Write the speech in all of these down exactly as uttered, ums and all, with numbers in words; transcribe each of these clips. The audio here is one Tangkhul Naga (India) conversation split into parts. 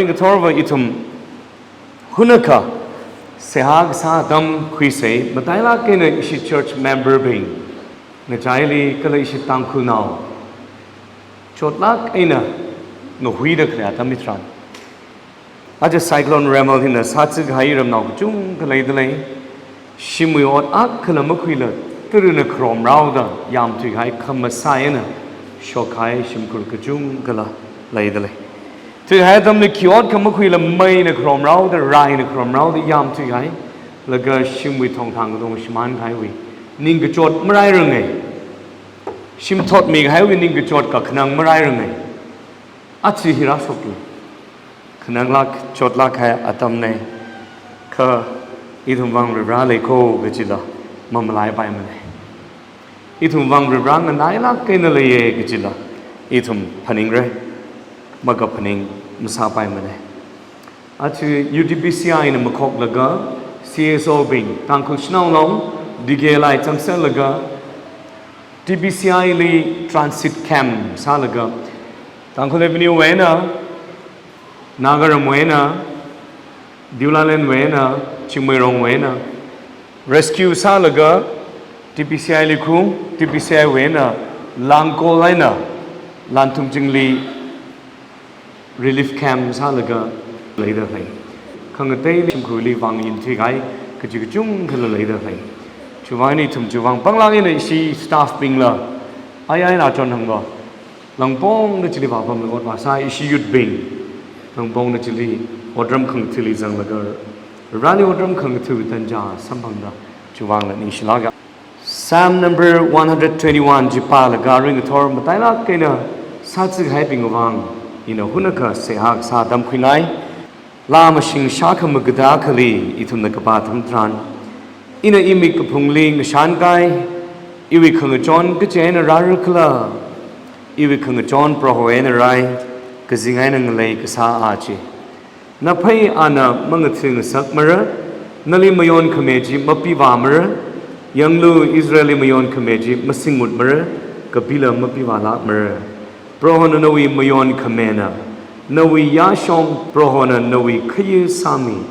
Ngathorva ithum hunakha seihā kasā atam khuisei, matailāk eina ishi church member bing, ngachaili kala ishi Tangkhulnao chotlāk eina ngahuida khalei atam hitharan, aja Cyclone Remal hina sātsi kahai ramnao kachungkha leidalei. Shimwui ot akhala makhuila, tarana kharomraoda yamthuihai khamasai eina shokhai shimkhur kachungkhala leidalei. Thuihai atamli khi ot khamakhuila meina kharomraoda, raina kharomraoda yamthuihai, laga shimwui thongthang katong shimānkahaiwui ningkachot marairanga. Shim thotmikahaiwui ningkachot kakhanang marairanga. Aja hi rāshokki. Khananglāk, chotlāk kahai atamna. Kha ithumwui vang Varivara lei ko kajila mamalaipaimana. Ithumwui vang Varivara nganailāk eina leiya kajila ithum phaningra, makaphaning masāpaimana. Aja U T B C I na makhoklaga C S O bing, Tangkhul Shanao Long, D K L I changserlaga T B C I li transit camp sālaga, Tangkhul Avenue wui eina, Nagaram wui eina, Diu Lalen wui eina, Chingmeirong wui eina, rescue sālaga T B C I li khu, T B C I wui eina Langkol eina Lanthumchingli relief camp sālaga leidalei. Khangateili shimkhurli vang yinthuikahai kachi kachungkhala leidalei. Chiwui vang ithum chiwui vang panglāk eina ishi staff bingla ai ai na chon hangva, langpongda chili vāpamlaga ot vāsā ishi youth bing, langpongda chili otram khangathali zanglaga, Vareli otram khangatha tanja samphangda, chiwui vangla ningshilāka. Psalm number one hundred twenty-one chi pālaga aring ngathor matailāk eina sātsi kahaibingwui vang ina hunakha seihā kasā atam khuingai. Laa mashing shākha magada akhali ithumna kapā atam tharan, ina imik kaphungli ngashankai, iwui khangachon kachi eina rāra khala, iwui khangachon Proho eina rai, kazing eina ngalei kasā a chi. Naphei ana mangatha ngasakmara, nali mayonkhami chi mapivāmara, yanglu Israelli mayonkhami chi masingmutmara, kapila mapivālākmara. Prohona nawui mayonkhamina, nawui yāshong Prohona nawui khayi sāmi.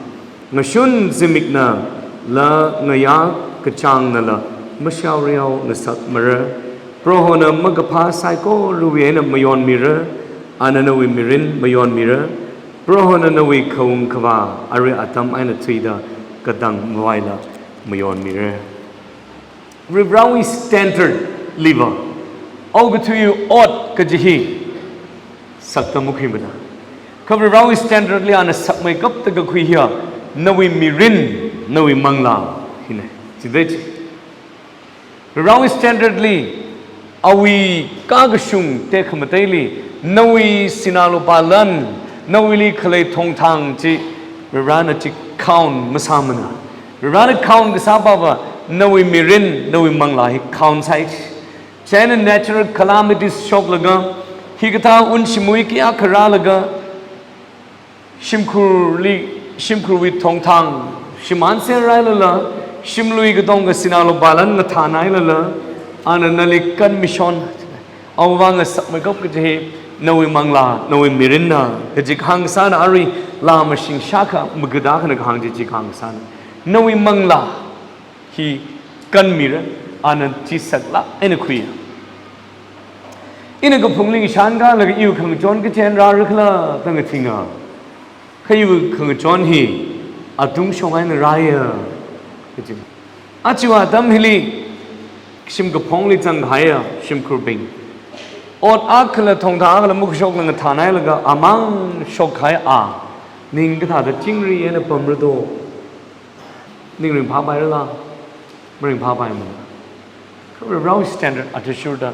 Ngashun zimiknala ngayā kachāngnala mashaoriao ngasakmara. Prohona makaphā saikorawui eina mayonmira, ana nawui mirin mayonmira. Prohona nawui khaung khavā arui atam eina thuida katang mavaila mayonmira. Varivarawui standard liva okathui ot kaji hi sakta makhuimana. Kha Varivarawui standard li ana sakmeikapta kakhui hiya nawui mirin, nawui manglā hina. Chidai chi. Varivarawui standard li awui kakashung tekhamateili nawui sinā lupā lan, nawuili khalei thongthang chi Varivarana chi count masāmana. Varivarana count kasā pava nawui mirin, nawui manglā hi count sāi. Chieina natural calamities shoklaga, hikathā unshimui kayākha rālaga, shimkhurli, shimkhurwui thongthang shimānser railala, shimlui katonga sinā lupā lan ngathānhailala, ana nali kanmishon. Awui vang ngasakmeikap kaji hi nawui manglā, nawui mirinna, kaji kahāng sāna. Arui laa mashing shākha magada akhana kahāng chi chi kahāng sāna. Nawui manglā hi kanmira, ana chi saklāk eina khuiya. Ina kaphungli ngashankalaga iwui khangachon kachi eina rāra khala da ngathinga. Kha iwui khangachon hi atungshong eina rāya kaji. Aja atam hili shim kaphungli zanghaiya shimkhurbing, ot akhala thongthang akhala makashokla ngathānhailaga amang shokhai a, ning kathāda chingri eina pamra do? Ning ringphāpairala? Maringphāpaimana. Kha Varivarawui standard athishurda,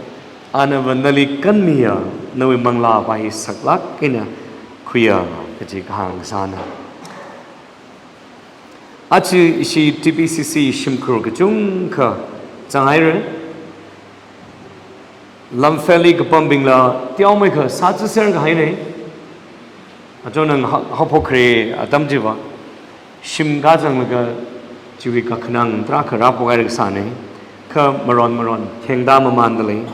anava nali kanmiya, nawui manglāva hi saklāk eina khuiya kaji kahāng sāna. Aja ishi T B C C shimkhur kachungkha zanghaira. Lamfelli kapambingla teomeikha sāthuser kahaina. Achon nang ha-, haophok khare atam chiva shim kazanglaga chiwui kakhanang tarākha rāphokhaira kasāna. Kha maron maron thengda mamānda lei.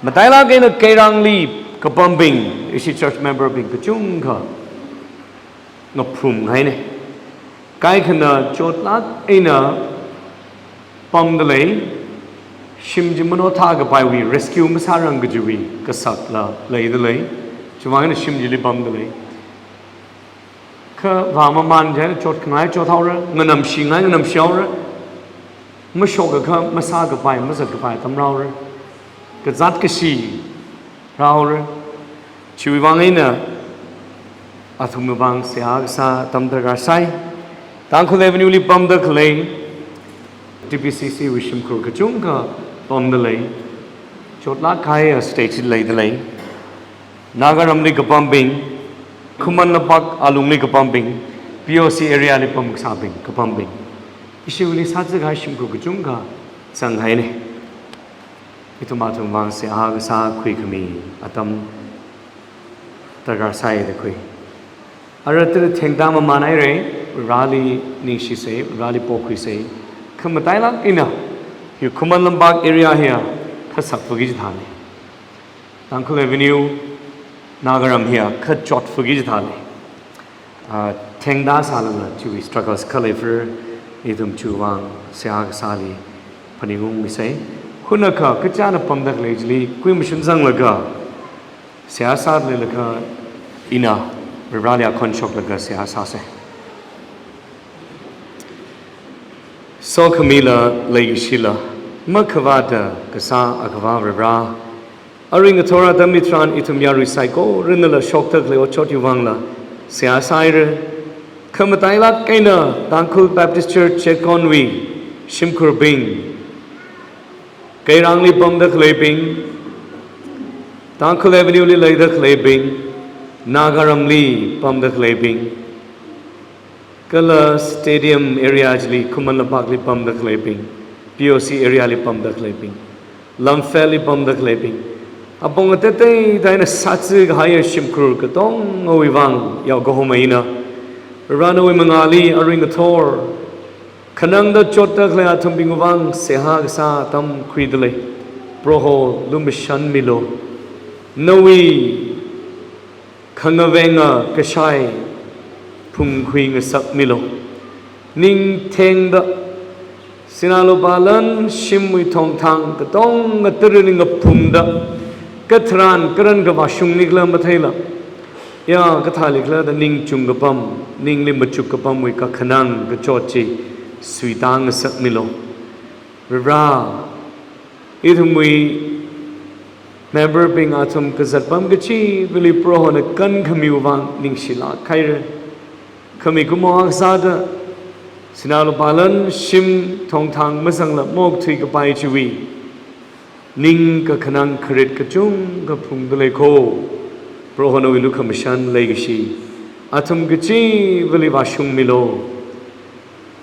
Matailāk eina Keirangli kapambing, ishi church member bing kachungkha ngaphumngaina. Kaikhana chotlāk eina pamdalei, shim chi manothā kapaiwui rescue masārang kajiwui kasakla leidalei. Chiwuivang eina shim chili pamdalei. Kha vāmamān chieina chotkhangai chothaora, nganamshingai nganamshihaora. Mashokakha masākapai mazatkapai atam rāhaora. Kazāt kashi rāhaora. Chiwuivang eina athumwui vang seihā kasā atam darkar sāi. Tangkhul Avenue li pamda khalei, T P C C wui shimkhur kachungkha pamdalei. Chotlāk kahai stage leidalei. Nagaramli kapambing, Khuman Lampak alungli kapambing, P O C area li pamkasābing kapambing. Ishiwuili sāzakahai shimkhur kachungkha zanghaina. Ithum athumwui vang seihā kasā khuikhami atam darkar sāi da khui. Ara tara thengda mamānhaira, Vareli ningshisei, Vareli pokhuisei. Khamatailāk eina hi Khuman Lampak area hiya kha sakfaki chithāna. Tangkhul Avenue, Nagaram hiya kha chotfaki chithāna. Ah, thengda sālala chiwui struggles khalei fir, ithum chiwuivang seihā kasāli phaningungmisei. Hunakha kachāna pamda khalei chili kuimashun zanglaga, seihā sāda leilakha ina Vareli akhon shoklaga seihā sāsei. Sokhamila leikashila makhavāta kasā Akhava Vare, aring athor atam hitharan ithum yarui saikoranala shokda khalei otshot hiwui vangla seihā sāhaira. Khamatailāk eina Tangkhul Baptist Church Checkon wui shimkhurbing, Keirangli pamda khaleibing, Tangkhul Avenue li leida khaleibing, Nagaramli pamda khaleibing, kala stadium area chili Khuman Lampakli pamda khaleibing, P O C area li pamda khaleibing, Lamphel li pamda khaleibing, apong ateiteida eina sāzakahai shimkhur katongawui vang yaokahoma ina, Vare nawui mangāli aring athor khanangda chotda khalei athumbingwui vang seihā kasā atam khuidalei. Proho lumashanmilu. Nawui khangavenga kashai phungkhui ngasakmilu. Ning thengda, sinā lupā lan shimwui thongthang katonga taraning ngaphumda, katharan karan kavāshung nikhala matheila, ya kathālikhala da ningchung kapam, ningli machuk kapamwui kakhanang kachot chi suitā ngasakmilu. Vare, ithumwui member bing athum kazatpam kachivali Prohona kankhamiwui vang ningshilāk haira. Khami kumo akha sāda, sinā lupā lan shim thongthang mazangla maokthui kapai chiwui ning kakhanang kharit kachungkha phungdalei kho. Proho nawui lukhamashan leikashi athum kachivali vāshungmilu.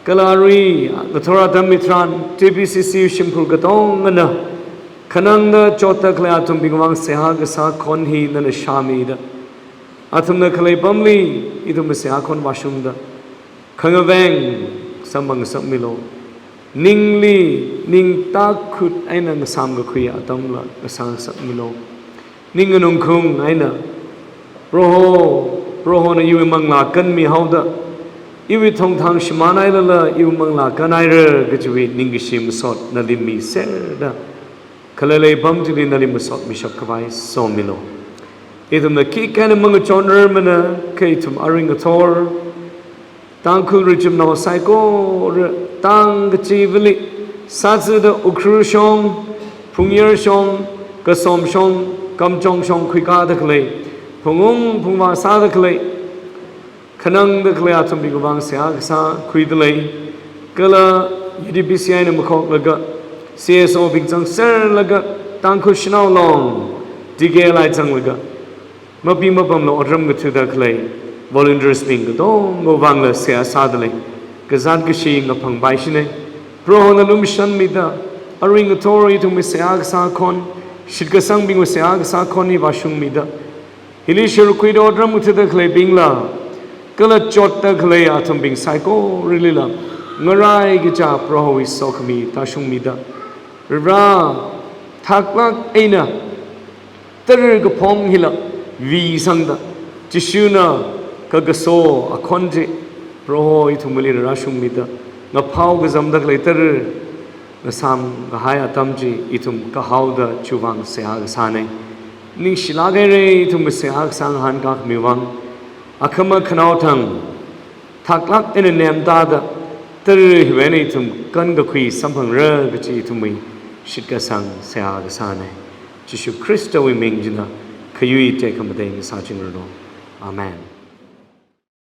Kala arui ngathor atam hitharan T P C C shimkhur katongana khanangda chotda khalei athumbingwui vang seihā kasā khon hi nana shāmida, athumna khalei pamli ithumwui seihā khon vāshungda, khangaveng samphang ngasakmilu. Ningli ning tākhut eina ngasām kakhui atamla ngasā ngasakmilu. Ning nganungkhung eina, Proho, Prohona iwui manglā kanmihaoda, iwui thongthang shimānhailala iwui manglā kanhaira kajiwui ningkashi masot nali miserda, khalei leipam chili nali masot mishap khavai somilu. Ithumna khikha eina mangachonrarmana, kha ithum aring athor Tangkhul richumnao saikora tang kachivali sāzada Ukhrul shong, Phungyar shong, Kasom shong, Kamjong shong khuikāda khalei, phungung phungvā sāda khalei, khanangda khalei athumbingwui vang seihā kasā khuidalei. Kala U D P C eina makhoklaga, C S O bing zangserlaga, Tangkhul Shanao Long, T K L I zanglaga, mapi mapamla otram ngathada khalei volunteers bing katongawui vangla seihā sādalei. Kazāt kashi ngaphangpaishina. Prohona lumashanmida, aring athor ithumwui seihā kasā khon, shitkasangbingwui seihā kasā khon hi vāshungmida, hili shirkhuida otram ngathada khaleibingla, kala chotda khalei athumbing saikoralila ngarai kaja Prohowui sokhami tāshungmida, Vare, thaklāk eina tara kaphong hila vāsangda, Jishuna kakaso akhon chi Proho ithumli rāshungmida, ngaphao kazamda khalei tara ngasāmkahai atam chi ithum kahaoda chiwuivang seihā kasāna. Ningshilāk haira ithum seihā kasā ngahānkākhami vang. Akhama khanao thang thaklāk eina nemtada, tara hiwui eina ithum kankakhui samphangra kachi ithumwui shitkasang seihā kasāna. Jishu Khristawui ming china khayui tekhamatei ngasāchingranu. Amen.